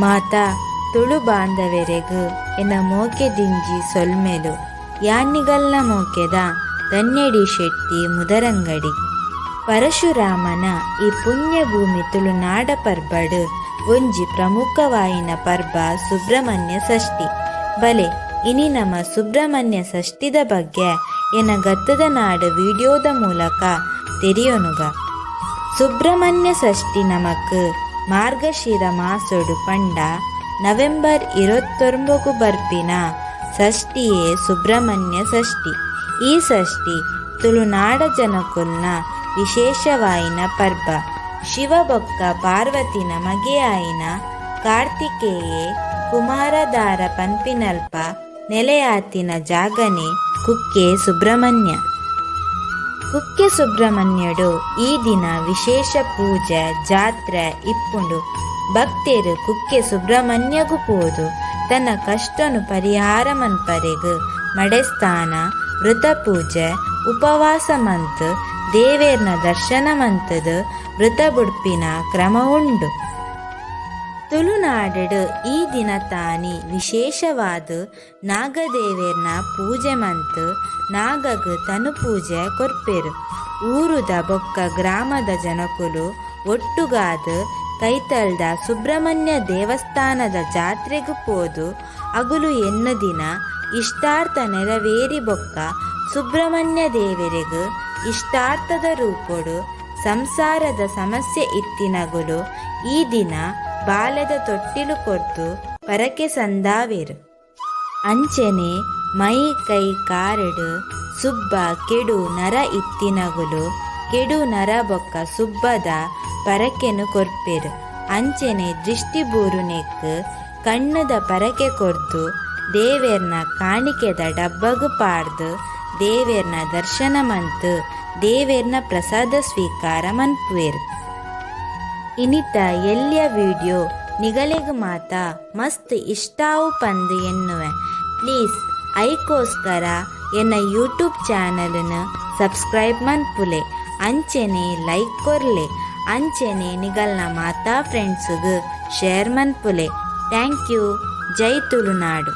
ಮಾತಾ ತುಳು ಬಾಂಧವೆರೆಗ್ ಎನ್ನ ಮೋಕೆ ದಿಂಜಿ ಸೊಲ್ಮೆಲು ಯಾನ್ ನಿಗಲ್ನ ಮೋಕೆದ ಧನ್ಯ ಡಿ ಶೆಟ್ಟಿ ಮುದರಂಗಡಿ. ಪರಶುರಾಮನ ಈ ಪುಣ್ಯ ಭೂಮಿ ತುಳುನಾಡ ಪರ್ಬಡ್ ಒಂಜಿ ಪ್ರಮುಖವಾಯಿನ ಪರ್ಬ ಸುಬ್ರಹ್ಮಣ್ಯ ಷಷ್ಠಿ. ಬಲೆ ಇನಿ ನಮ ಸುಬ್ರಹ್ಮಣ್ಯ ಷಷ್ಠಿದ ಬಗ್ಗೆ ಎನ್ನ ಗತ್ತದ ನಾಡು ವಿಡಿಯೋದ ಮೂಲಕ ತೆರಿಯೊನುಗ. ಸುಬ್ರಹ್ಮಣ್ಯ ಷಷ್ಠಿ ನಮಕ್ ಮಾರ್ಗಶಿರ ಮಾಸೊಡು ಪಂಡ ನವೆಂಬರ್ 29ಗು ಬರ್ಪಿನ ಷಷ್ಠಿಯೇ ಸುಬ್ರಹ್ಮಣ್ಯ ಷಷ್ಠಿ. ಈ ಷಷ್ಠಿ ತುಳುನಾಡ ಜನಕುಲ್ನ ವಿಶೇಷವಾಯಿನ ಪರ್ಬ. ಶಿವ ಬೊಕ್ಕ ಪಾರ್ವತಿನ ಮಗೆಯಾಯಿನ ಕಾರ್ತಿಕೇಯೆ ಕುಮಾರಧಾರ ಪನ್ಪಿನಲ್ಪ ನೆಲೆಯಾತಿನ ಜಾಗನೆ ಕುಕ್ಕೆ ಸುಬ್ರಹ್ಮಣ್ಯ. ಕುಕ್ಕೆ ಸುಬ್ರಹ್ಮಣ್ಯಡು ಈ ದಿನ ವಿಶೇಷ ಪೂಜೆ ಜಾತ್ರೆ ಇಪ್ಪುಂಡು. ಭಕ್ತೆರು ಕುಕ್ಕೆ ಸುಬ್ರಹ್ಮಣ್ಯಗು ಪೋದು ತನ್ನ ಕಷ್ಟನು ಪರಿಹಾರ ಮನ್ಪರೆಗ್ ಮಡೆಸ್ತಾನ, ವೃತ ಪೂಜೆ, ಉಪವಾಸ ಮಂತ್ ದೇವೆರ್ನ ದರ್ಶನ ಮಂತುದು ವೃತ ಬುಡ್ಪಿನ ಕ್ರಮ ಉಂಡು. ತುಳುನಾಡು ಈ ದಿನ ತಾನಿ ವಿಶೇಷವಾದ್ ನಾಗದೇವೆರ್ನ ಪೂಜೆ ಮಂತ್ ನಾಗಗ್ ತನು ಪೂಜೆ ಕೊರ್ಪೆರ್. ಊರುದ ಬೊಕ್ಕ ಗ್ರಾಮದ ಜನಕುಲು ಒಟ್ಟುಗಾದ್ ಕೈತಲ್ದ ಸುಬ್ರಹ್ಮಣ್ಯ ದೇವಸ್ಥಾನದ ಜಾತ್ರೆಗ್ ಪೋದು ಅಗುಲು ಎನ್ನುದಿನ ಇಷ್ಟಾರ್ಥ ನೆರವೇರಿ ಬೊಕ್ಕ ಸುಬ್ರಹ್ಮಣ್ಯ ದೇವೆರೆಗ್ ಇಷ್ಟಾರ್ಥದ ರೂಪೊಡು ಸಂಸಾರದ ಸಮಸ್ಯೆ ಇತ್ತಿನಗುಲು ಈ ದಿನ ಬಾಲೆದ ತೊಟ್ಟಿಲು ಕೊರ್ದು ಪರಕೆ ಸಂದಾವೆರ್. ಅಂಚನೆ ಮೈ ಕೈ ಕಾರುಡು ಸುಬ್ಬ ಕೆಡು ನರ ಇತ್ತಿನಗುಲು ಕೆಡು ನರ ಬೊಕ್ಕ ಸುಬ್ಬದ ಪರಕೆನು ಕೊರ್ಪೆರ್. ಅಂಚನೆ ದೃಷ್ಟಿ ಬೂರುನೆಕ್ ಕಣ್ಣುದ ಪರಕೆ ಕೊರ್ದು ದೇವೆರ್ನ ಕಾಣಿಕೆದ ಡಬ್ಬಗ್ ಪಾಡ್ದು ದೇವೆರ್ನ ದರ್ಶನ ಮಂತ್ ದೇವೆರ್ನ ಪ್ರಸಾದ ಸ್ವೀಕಾರ ಮನ್ಪುವೆರ್. ಇನಿತ ಎಲ್ಯ ವಿಡಿಯೋ ನಿಗಲೆಗ್ ಮಾತ ಮಸ್ತ್ ಇಷ್ಟಾವು ಪಂದ್ ಎನ್ನುವೆ. ಪ್ಲೀಸ್ ಐಕೋಸ್ಕರ ಎನ್ನ ಯೂಟ್ಯೂಬ್ ಚಾನೆಲ್ ಸಬ್ಸ್ಕ್ರೈಬ್ ಮನ್ಪುಲೆ, ಅಂಚನೆ ಲೈಕ್ ಕೊರ್ಲೆ, ಅಂಚನೆ ನಿಗಲ್ನ ಮಾತಾ ಫ್ರೆಂಡ್ಸ್ಗ್ share ಮನ್ಪುಲೆ. Thank you. Jai Tulunadu.